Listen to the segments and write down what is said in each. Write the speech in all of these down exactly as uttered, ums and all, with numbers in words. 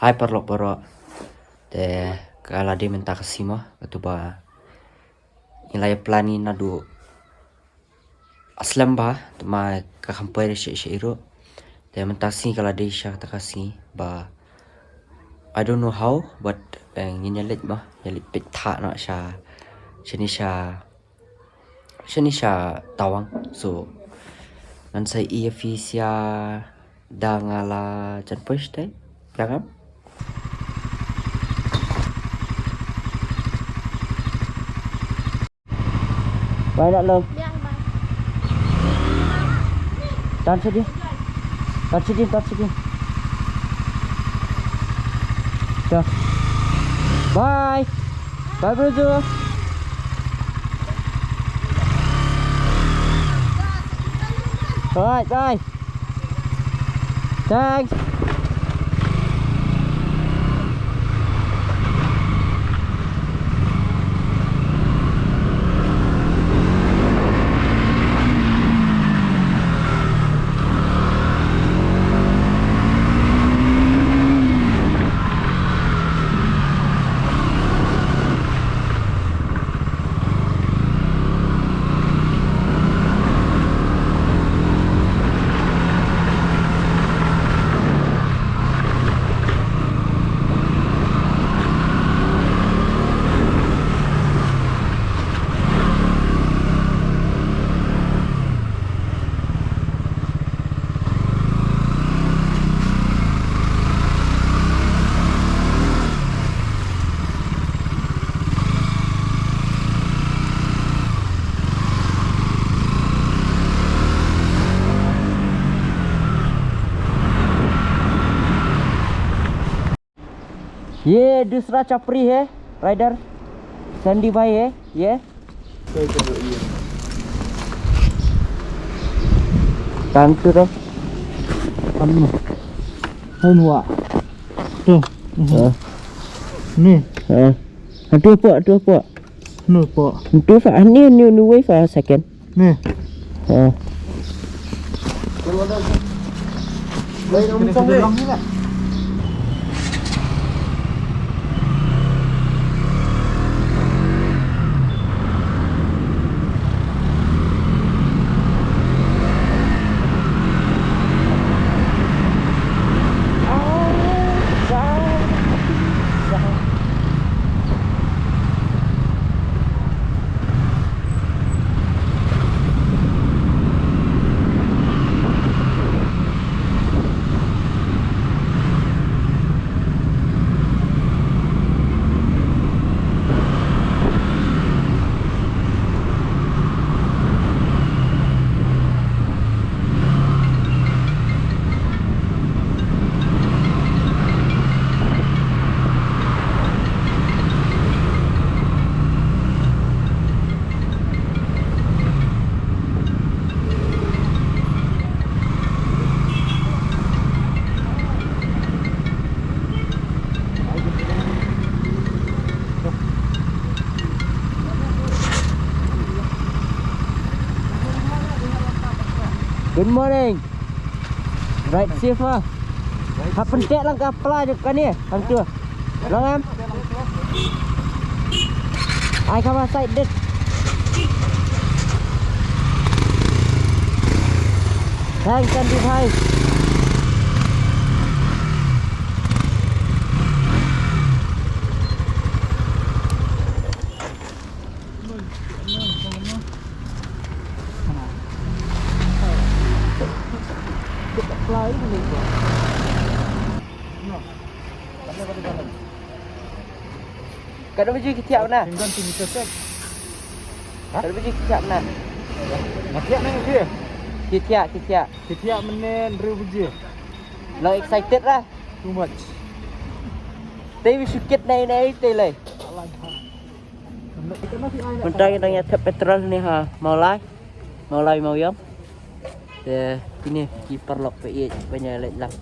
Hai paralok baroh. Te ka la dei mynta ka sngi mo, katu ba ngi la ïa plan ngi naduh slem bha, te ma ka kham poi re sha sha iru. Te mynta ka sngi ka la dei sha kata ka sngi ba I don't know how, but eh, ngin ïa leit mo, ïa leit peit thah noh sha shane sha shane sha Tawang. So ngan sa ïa phi sha da nga la jan poi shatei. Dang am? Bai nak lo. Tan sedih. Tan sedih, tan sedih. Dah. Bye. Bye, Bruzo. Alright, bye. Thanks. ये दूसरा छपरी है, राइडर संदीप भाई है ये। Tang tu tu. Anu. Hai nuwa. Tu. Ha. Ni. Ha. Atu apa? Atu apa? Anu apa? Atu fa ni ni ni wei fa second. Ni. Ha. Good morning. Ride safe ah. Ha pyntek lang ka pla jong kane. Hangtu. Long em. Ai kama side dit. Thanks, Sandeep bhai. Katno baje ki thiah na? Tinggal tu meter set. Ha? Katno baje ki thiah na? Nga thiah na dia. Ki thiah, ki thiah. Ki thiah mynne hynriew baje. Long excited lah. Too much. Te wi shu kit nai nai te lai. Mynta ngi dang ïa thep petrol ne ha Mawlai. Mawlai Mawiong. Te kine ki paralok ba ïeit ban ïa leit lang.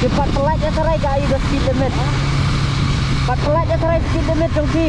Ki pat pynlait ïa ka rai ka ai da speed limit. Pat pynlait ïa ka rai speed limit jong ki.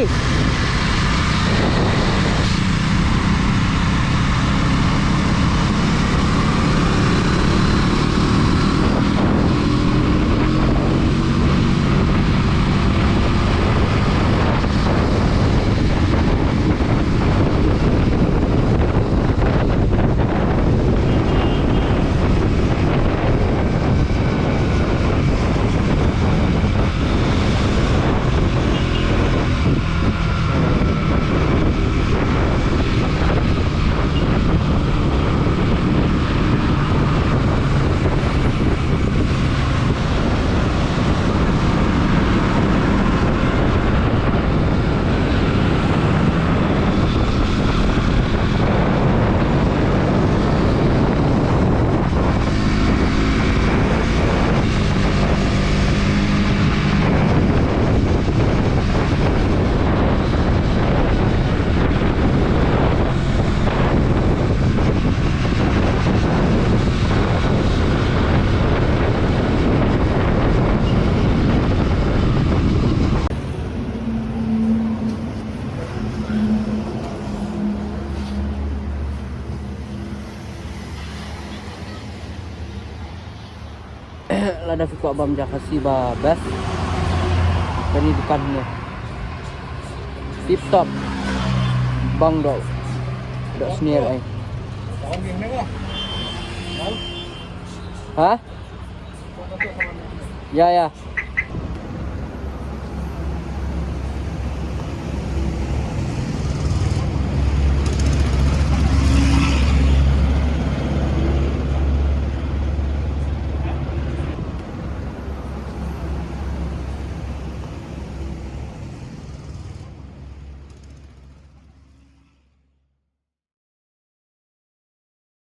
Lada phi kwah bam ja Khasi ba best, kane dukan ne. Tip top. Bang dok. Dok snier ai. Ha? Ya, ya.